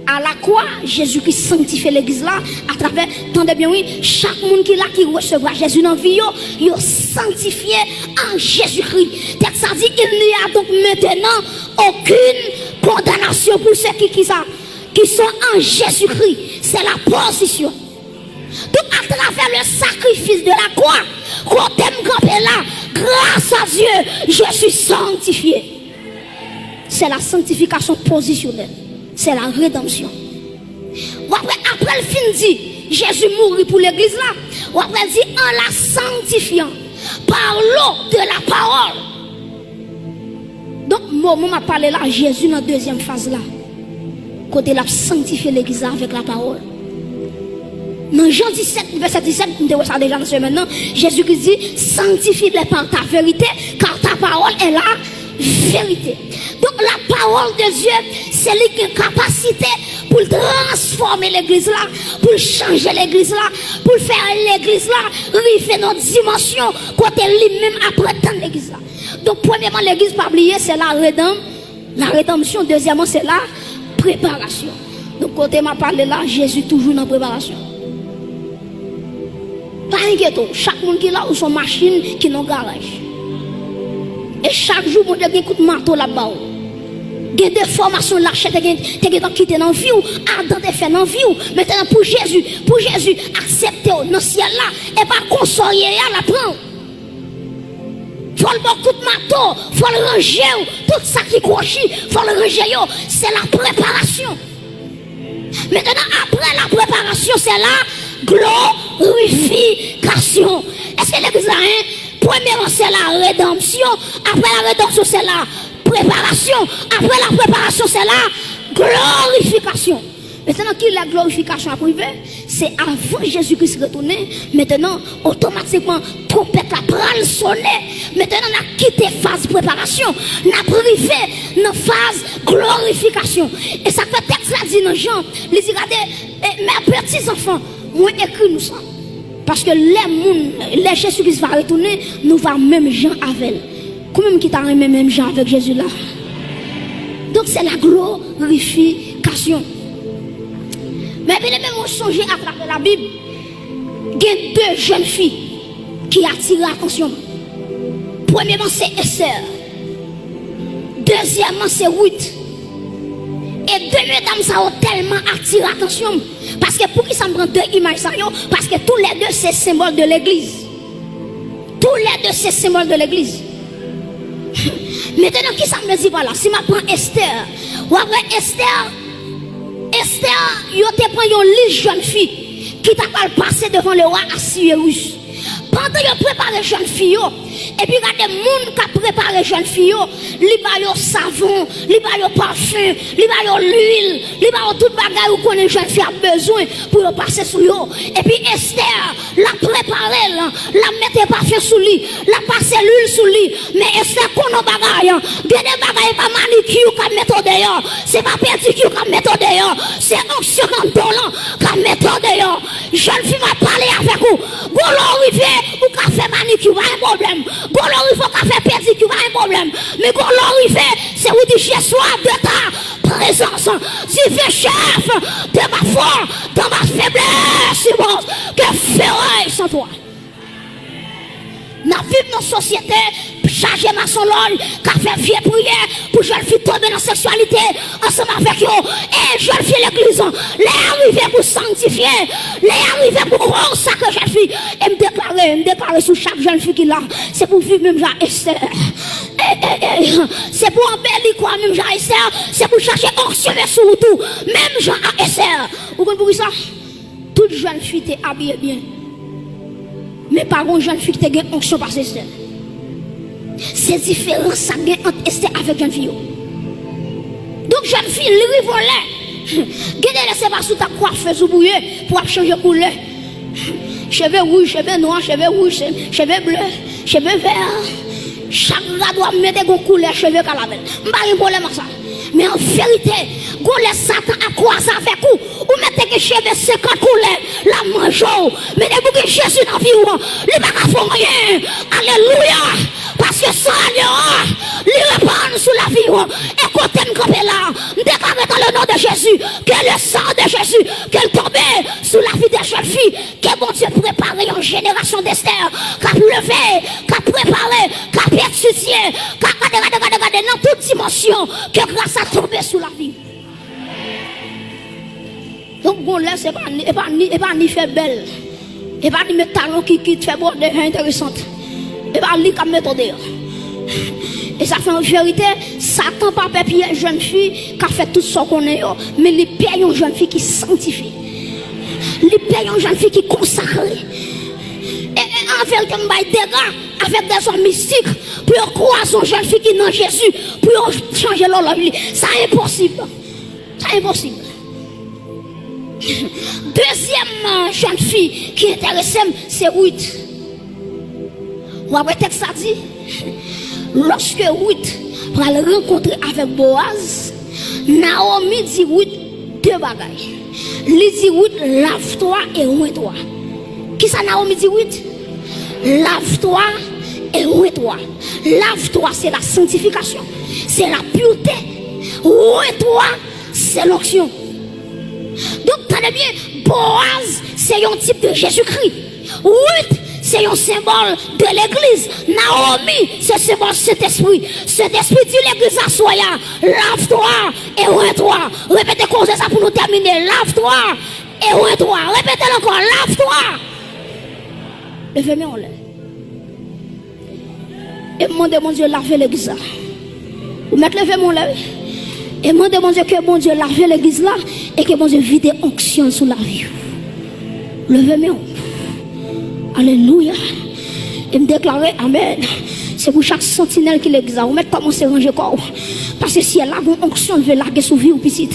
À la croix, Jezikri sanktifye legliz la atravè, tande byen wi, chak moun ki la ki resevwa Jezi nan vi yo, yo sanktifye an Jezikri. Tèks la di, il n'y a donc maintenant aucune condamnation pour ceux qui, qui ça, qui sont en Jésus-Christ. C'est la position. Donc, à travers le sacrifice de la croix, kote m kanpe la, grâce à Dieu, je suis sanctifié. C'est la sanctification positionnelle. C'est la rédemption. W ap wè, apre l fin di, Jezi mouri pou legliz la, w ap wè l di, en la sanctifiant par l'eau de la parole. Donk, moman m ap pale la, Jezi nan dezyèm faz la, kote l ap sanktifye legliz la avèk lapawòl. Nan Jan disèt, vèsè disèt, m te wè sa deja nan semèn nan, Jezikri di, sanctifie-les par ta vérité, car ta parole est la vérité. Donk, lapawòl de Dye, se li ki gen kapasite pou l transfòme legliz la, pou l chanje legliz la, pou l fè legliz la rive nan dimansyon kote li menm ap retann legliz la. Donk, premyèman, legliz pa bliye, se la redanm, la redanmsyon. Dezyèmman, se la preparasyon. Donk, kote m ap pale la, Jezi toujou nan preparasyon. Pa enkyete w, chak moun ki la, ou se yon machin ki nan garaj. E chak jou, Bondye gen kout mato l ap ba w. Gen defòmasyon lachè te gen, te gentan kite nan vi w, Adan te fè nan vi w. Mentnan, pou Jezi, pou Jezi aksepte w nan syèl la, e pa konsa w ye a, l ap pran w. Fò l ba w kout mato, fò l ranje w, tout sa ki kwochi, fò l ranje yo. Se la preparasyon. Mentnan, apre la preparasyon, se la glorifikasyon. Èske legliz la, en? Premyèman, se la redanmsyon. Apre la redanmsyon, se la preparasyon. Apre la preparasyon, se la glorifikasyon. Mentnan, kilè glorifikasyon ap rive? Se avan Jezi Kris retounen. Mentnan, otomatikman, twonpèt la pral sonnen. Mentnan, n ap kite faz preparasyon. N ap rive nan faz glorifikasyon. E sa k fè tèks la di nan Jan, li di, gade, e, mes petits enfants, mwen ekri nou sa. Paske lè moun, lè Jezi Kris va retounen, nou va menm jan avè l. Konbyen moun ki ta renmen menm jan avèk Jezi la? Donk, se la glorifikasyon. Men byeneme, mwen sonje atravè Labib, gen de jèn fi ki atire atansyon m. Premyèman, se Esther. Dezyèmman, se Ruth. E de medam sa yo tèlman atire atansyon m. Paske poukisa m pran de imaj sa yo? Paske toulède se senbòl de legliz. Toulède se senbòl de legliz. Mentnan, kisa m vle di pa la? Si m ap pran Esther, w ap wè Esther, Esther, yo te pran yon lis jèn fi ki ta pral pase devan lewa Asiyerus. Pandan yo prepare jèn fi yo, epi gade moun k ap prepare jèn fi yo, li ba yo savon, li ba yo pafen, li ba yo lwil, li ba yo tout bagay ou konnen jèn fi ap bezwen pou yo pase sou yo. Epi Esther, l ap prepare l, l ap mete pafen sou li, l ap pase lwil sou li. Men Estè konn yon bagay. Gen de bagay, e pa manikir k ap mete w deyò. Se pa pedikir k ap mete w deyò. Se onksyon k anndan w lan k ap mete w deyò. Jèn fi, m ap pale avèk ou. Gon lè w rive, ou ka fè manikir, pa gen pwoblèm. Gon lè w rive, ou ka fè pedikir, pa gen pwoblèm. Men gon lè w rive, se ou di, Jeswa, de ta prezans, divin chèf de ma foi, dans ma faiblesse, que ferai-je sans toi? N ap viv nan sosyete chaje masonlòj k ap fè vye priyè pou jèn fi tonbe nan seksyalite ansanm avèk yo. E jèn fi legliz, lè a rive pou sanktifye, lè a rive pou konsakre jèn fi. E m deklare, m deklare sou chak jèn fi ki la, se pou viv menm jan Estè. E, e, e, se pou anbeli kò a menm jan Estè, se pou chache onksyon vin sou ou tou, menm jan ak Estè. Ou konn poukisa? Tout jèn fi te abiye byen. Men pa gon jèn fi ki te gen onksyon pase Estè. Se diferans sa k gen ant Estè avèk jèn fi yo. Donk, jèn fi, li rive yon lè. Gen de lè se pa sou ta kwafez ou pou ye, pou w ap chanje koulè. Cheve wouj, cheve nwa, cheve wouj, cheve ble, cheve vè. Chak rad w ap mete gon koulè cheve k al avè l. M pa gen pwoblèm ak sa. Men an verite, gon lè Satan ap kwaze avèk ou. Ou mèt te gen cheve senkant koulè, l ap manje w. Men depi w gen Jezi nan vi w, li pa ka fè w anyen. Alelouya! Paske san Agno a, li repann sou lavi w. E kote m kanpe la, m deklare dans le nom de Jésus, que le sang de Jésus, ke l tonbe sou lavi de jèn fi. Ke Bondye prepare yon jenerasyon d'Esther k ap leve, k ap prepare, k ap etidye, k ap gade, gade, gade, gade nan tout dimansyon, ke gras la tonbe sou lavi. Donk, gon lè, se pa ni, e pa ni, e pa ni fè bèl. E pa ni met talon ki, ki fè bò devan enteresan. E pa li k ap mete w deyò. E sa fè an verite, Satan pa pè pyès jèn fi k ap fè tout sa w konnen yo, men li pè yon jèn fi ki sanktifye. Li pè yon jèn fi ki konsakre. E, e an verite, m bay dega avèk dèzòm mistik pou yo kwaze yon jèn fi ki nan Jezi, pou yo chanje lòlòj li. Sa enposib. Sa enposib. Dezyèm, euh, jèn fi ki enterese m, se Ruth. W ap wè tèks la di, lòske Ruth pral rankontre avèk Boaz, Naomi di Ruth de bagay. Li di Ruth, lave-toi et oins-toi. Kisa Naomi di Ruth? Lave-toi et oins-toi. Lave-toi, se la sanctification, se la pureté. Oins-toi, se l'onction. Donk, tande byen, Boaz se yon tip de Jezikri. Ruth se yon senbòl de legliz. Naomi se senbòl Sentespri. Sentespri di legliz aswè a, lave-toi et oins-toi. Repete koze sa pou nou tèmine. Lave-toi et oins-toi. Repete l ankò, lave-toi. Leve men w anlè. E m mande Bondye lave legliz la. Ou mèt leve men w anlè, wi. E mande Bondye ke Bondye lave legliz la e ke Bondye vide onksyon l sou lavi w. Leve men w. Alelouya. E m deklare, amèn. Se pou chak santinèl ki legliz la, ou mèt kòmanse ranje kò w. Paske syèl la gon onksyon l vle lage sou vi w, pitit.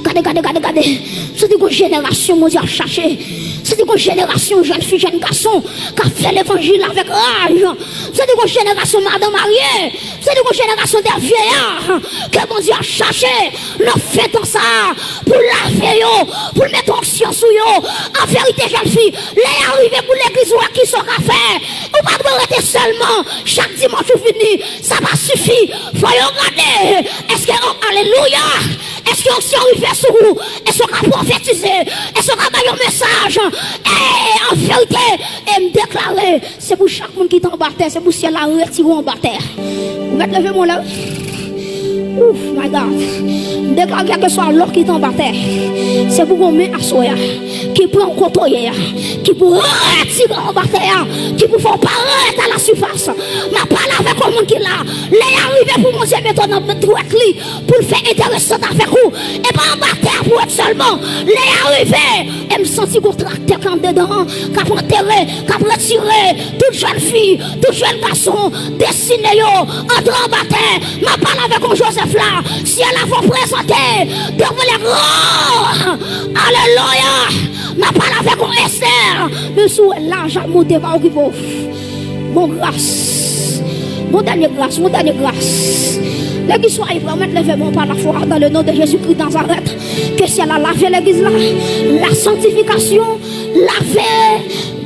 Gade, gade, gade, gade. M santi gon jenerasyon Bondye ap chache. M santi gon jenerasyon jèn fi, jèn gason k ap fè levanjil avèk raj. M santi gon jenerasyon madan marye. M santi gon jenerasyon de vyeya ke Bondye ap chache nan fen tan sa a pou lave yo, pou l mete onksyon sou yo. An verite, jèn fi, lè a rive pou legliz wè kisa w ka fè. Ou pa dwe rete sèlman chak dimanch ou vini. Sa pa sifi. Fò yo gade. Èske, o, alelouya! Èske onksyon rive sou ou? Èske w ka pwofetize? Èske w ka bay yon mesaj? E, an verite, e m deklare, se pou chak moun ki te anba tè, se pou syèl la retire w anba tè. Ou mèt leve men w la, wi. Ouf, my God. M deklare kèlkeswa lòk ki te anba tè, se pou gon men aswè a ki pran w kote w ye a, ki pou retire w anba tè a, ki pou fè w parèt a la sifas. M ap pale avèk yon moun ki la. Lè a rive pou Bondye mete w nan dwèt li, pou l fè enteresant avèk ou. E pa anba tè a pou w ret sèlman. Lè a rive, e m santi gon traktè k anndedan an k ap antere, k ap retire tout jèn fi, tout jèn gason, destine yo antre anba tè. M ap pale avèk yon Joseph la. Syèl la va prezante devan lè gran. Alelouya. M ap pale avèk yon Esther. Menm si w wè laj ap monte, pa okipe w. Bon gras. Mon dènye gras, mon dènye gras. Legliz, soyez prêts, mèt leve men w pa lafwa dans le nom de Jésus-Christ Nazareth. Ke syèl la lave legliz la. La sanctification, lave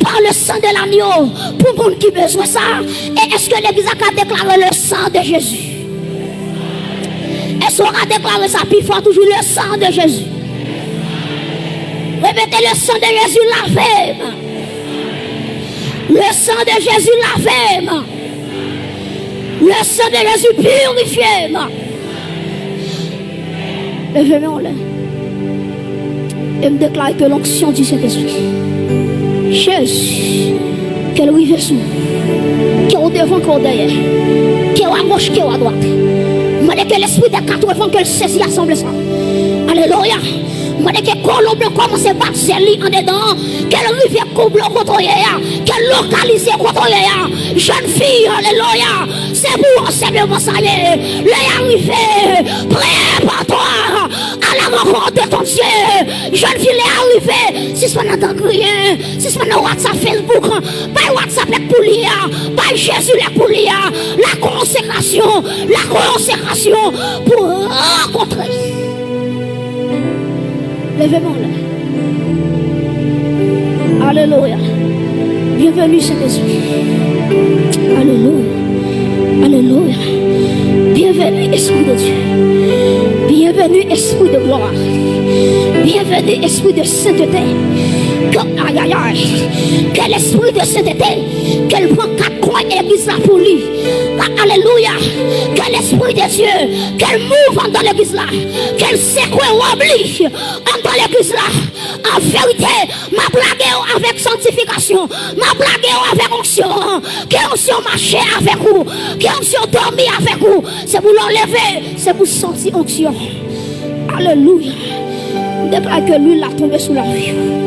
par le sang de l'agneau. Pou moun ki bezwen sa. E èske legliz la ka deklare le sang de Jésus? Èske w ka deklare sa pi fò toujou, le sang de Jésus? Repete, le sang de Jésus lave m. Le sang de Jésus lave m. Le sang de Jésus purifie m. Leve men w anlè. E m deklare ke l'onction du Saint-Esprit. Jezi, ke l rive sou ou. Ke w devan, ke w dèyè. Ke w agoch, ke w adwat. M mande ke lespri dè katrevan ke l sezi asanble sa. Alelouya. M mande ke kolonb yo kòmanse bat zèl li andedan an, ke l rive koublo kote w ye a, ke l lokalize kote w ye a. Jèn fi, alelouya, se pou ou sèlman sa ye. Lè a rive, prepare-toi à la rencontre de ton Dieu. Jèn fi, lè a rive, sispann antann griyen, sispann nan WhatsApp, Facebook. Bay WhatsApp lè k pou li a, bay Jezi lè k pou li a. La consécration, la consécration pour rencontrer. Leve men w anlè. Alelouya. Bienvenue, Saint-Esprit. Alelouya. Alelouya. Bienvenue, Esprit de Dieu. Bienvenue, Esprit de gloire. Bienvenue, Esprit de sainteté. Ke, ayayay, ke lespri de sainteté, ke l pran kat kwen legliz la pou li. A, alelouya. Ke lespri de Dye, ke l mouv anndan legliz la, ke l sekwe wòb li anndan legliz la. An verite, m ap lage w avèk sanktifikasyon, m ap lage w avèk onksyon. Ke onksyon mache avèk ou, ke onksyon dòmi avèk ou. Se pou lè w leve, se pou w santi onksyon. Alelouya. M deklare ke lwil la tonbe sou lavi w.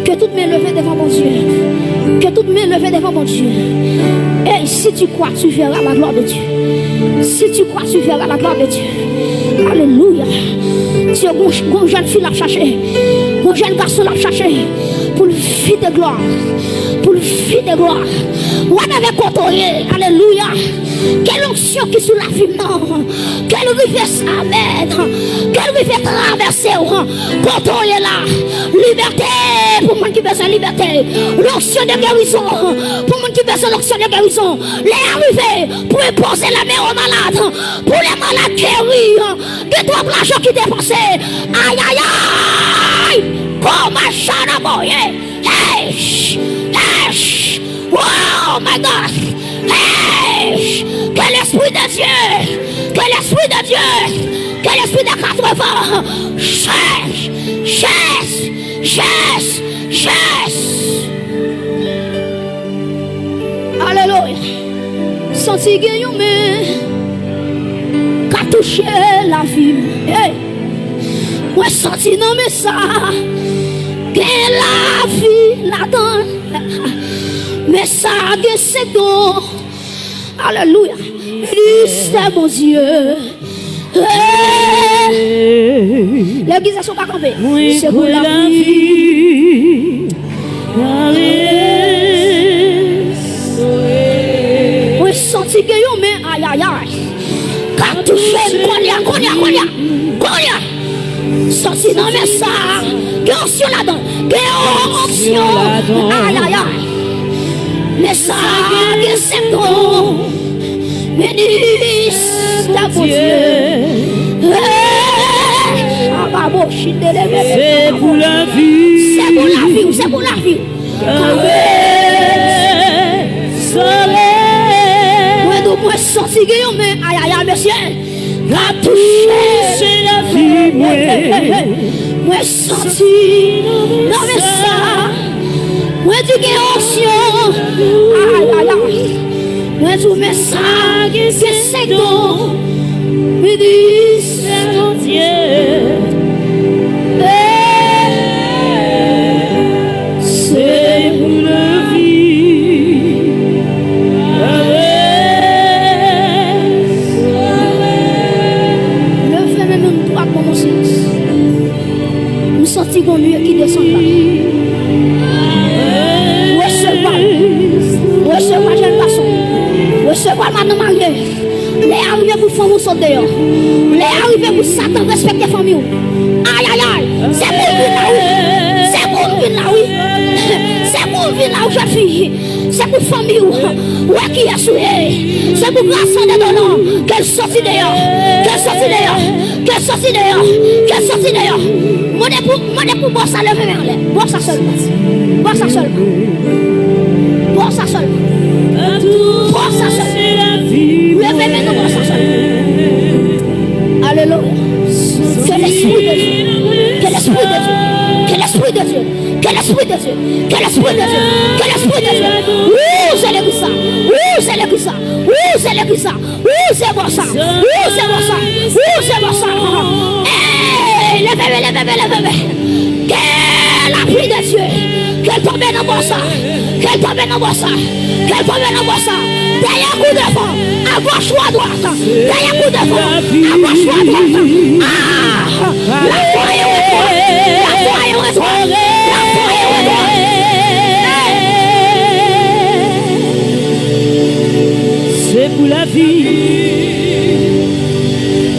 Ke tout men leve devan Bondye. Ke tout men leve devan Bondye. Et si tu crois, tu verras la gloire de Dieu. Si tu crois, tu verras la gloire de Dieu. Alelouya. Dye, gon, gon jèn fi l ap chache. Gon jèn gason l ap chache. Pou l vide glwa. Pou l vide glwa. Whatever kote w ye. Alelouya. Ke lonksyon ki sou lavi m nan, ke l rive, amèn, ke l rive travèse w kote w ye la. Libète pou moun ki bezwen libète. Lonksyon de gerizon pou moun ki bezwen lonksyon de gerizon. Lè a rive pou enpoze lè men o malad, pou lè malad geri. Gen twòp lajan ki depanse. Ayayay! Kòman chanaboye? Hey! Hey! Oh my God! Hey! Que l'Esprit de Dieu! Que l'Esprit de Dieu! Que l'Esprit de quatre-vingts! Yes! Yes! Yes! Yes! Alelouya! Santi gen yon men k ap touche lavi m. Hey! Mwen santi nan men sa gen lavi ladan l. Men sa gen senk don. Alelouya. Ministè Bondye. Hey! Legliz, èske w ka kanpe? Se pou lavi. Mwen santi gen yon men, ayayay, k ap touche m kounye a, kounye a, kounye a, kounye a. Sòti nan men sa, gen onksyon ladan, gen onksyon, ayayay. Men sa, gen senk don. Ministè Bondye. Hey! Chababo, chindele, bebe. Se pou lavi. Se pou lavi w, se pou lavi w. Kanpe. Kanpe. Sole. Mwen di w, mwen santi gen yon men, ayayay, mesye. Ka touche lavi mwen. Mwen santi nan men sa. Mwen di gen onksyon. Ayayay. Mwen di w men sa. Gen senk don. Minis. Bondye. Hey. Se pou lavi. Leve men nou dwat, pran yon silans. M santi gon lye ki desann la. Resevwa l. Resevwa jèn gason. Resevwa l, madanm marye. Fanmi w sot deyò. Lè a rive pou Satan respekte fanmi w. Ayayay! Se pou w vin la wi! Se pou w vin la wi! Se pou w vin la wi, jèn fi! Se pou fanmi w wè kiyès ou ye! Se pou gras an dedan w ke l soti deyò! Ke l soti deyò! Ke l soti deyò! Ke l soti deyò! Mande pou, mande pou bò sa leve men anlè! Bò sa sèlman! Bò sa sèlman! Bò sa sèlman! Bò sa sèlman! Leve men nou bò sa sèlman! Alelouya! Que l'esprit de Dieu! Que l'esprit de Dieu! Que l'esprit de Dieu! Que l'esprit de Dieu! Que l'esprit de Dieu! Que l'esprit de Dieu! Wouje legliz sa! Wouje legliz sa! Wouje legliz sa! Wouje bò sa! Wouje bò sa! Wouje bò sa! Hey! Leve men, leve men, leve men! Que la pluie de Dieu! Ke l tonbe nan bò sa! Ke l tonbe nan bò sa! Ke l tonbe nan bò sa! Dèyè kou devan! Agòch ou adwat! Dèyè kou devan! Agòch ou adwat! Ah! Lafwa e retwè! Lafwa e retwè! Lafwa e retwè! Hey! Se pou lavi.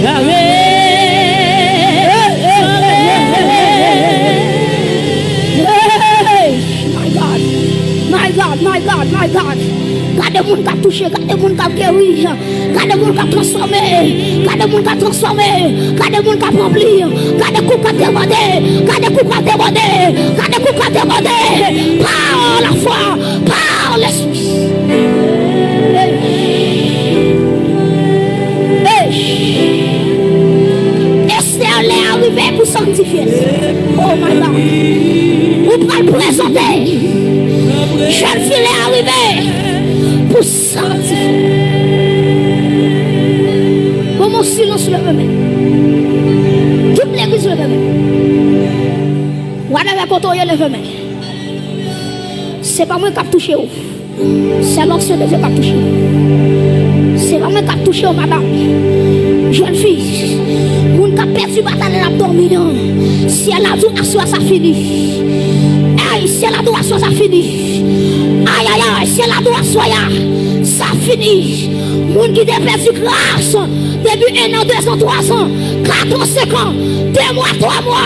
Kare. Hey! My God! My God! My God! My God! Gade moun k ap touche, gade moun k ap geri, gade moun k ap transfòme, gade moun k ap transfòme, gade moun k ap ranpli, gade koup k ap debòde, gade koup k ap debòde, gade koup k ap debòde. Pa lafwa, pa Lespri. Hey! Hey! Estè, lè a rive pou sanktifye l. Oh my God. Ou pral prezante. Jèn fi, lè a rive pou sanktifye l. Bon, mon silans, leve men. Tout legliz leve men. Whatever kote w ye, leve men. Se pa mwen k ap touche w. Se lanksyon de Dye k ap touche w. Se pa mwen k ap touche w, madanm. Jèn fi, moun k ap pèdi batay la, l ap dòmi an. Syèl la di w aswè sa fini. Ay, syèl la di w aswè sa fini. Ayayay, syèl la di w aswè a sa fini. Moun ki te pèdi gras depi en an, de zan, twa zan, kat an, senk an, de mwa, twa mwa,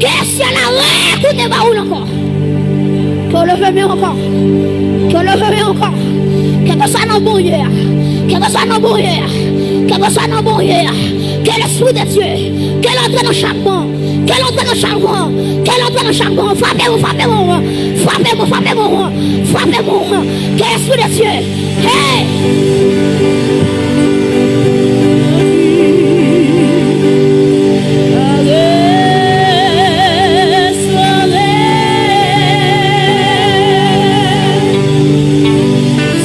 ke syèl la retounen ba ou l ankò. Ke w leve men w ankò. Ke w leve men w ankò. Kèlkeswa nan bon ye a. Kèlkeswa nan bon ye a. Kèlkeswa nan bon ye a. Ke Lespri de Dye. Ke l antre nan chak bon. Ke l antre nan chak bon. Ke l antre nan chak bon. Frape mwen, frape mwen. Frape mwen, frape mwen. Frape mwen. Ke Lespri de Dye. Hey!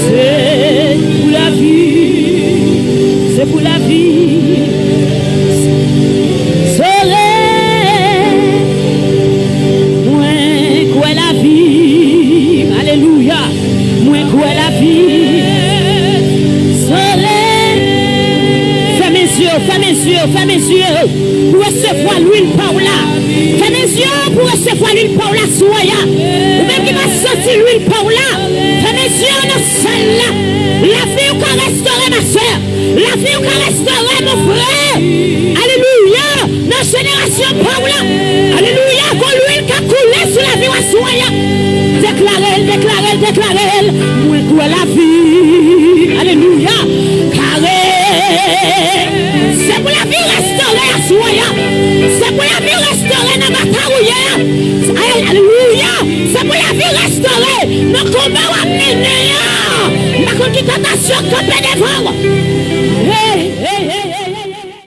Se pou lavi, se pou lavi. Sore, mwen kwè lavi. Alelouya. Mwen kwè lavi. Sore. Fèmen zye w, fèmen zye w, fèmen zye w pou resevwa lwil pa w la. Fèmen zye w pou resevwa lwil pa w la sou w a. Ou menm ki pa santi lwil pa w la, fèmen zye w nan sal la. Lavi w ka restore, ma sè. Lavi w ka restore, mon frè. Alelouya. Nan jenerasyon pa w la. Alelouya. Gon lwil ka koule sou lavi w aswè a. Deklare l, deklare l, deklare l. Mwen kwè lavi. Alelouya. Kare. Se pou lavi restore aswè a. Se pou lavi restore nan batay ou ye a. Alelouya. Se pou lavi restore nan konba w ap mennen an. M pa konn ki tantasyon k kanpe devan w. Hey.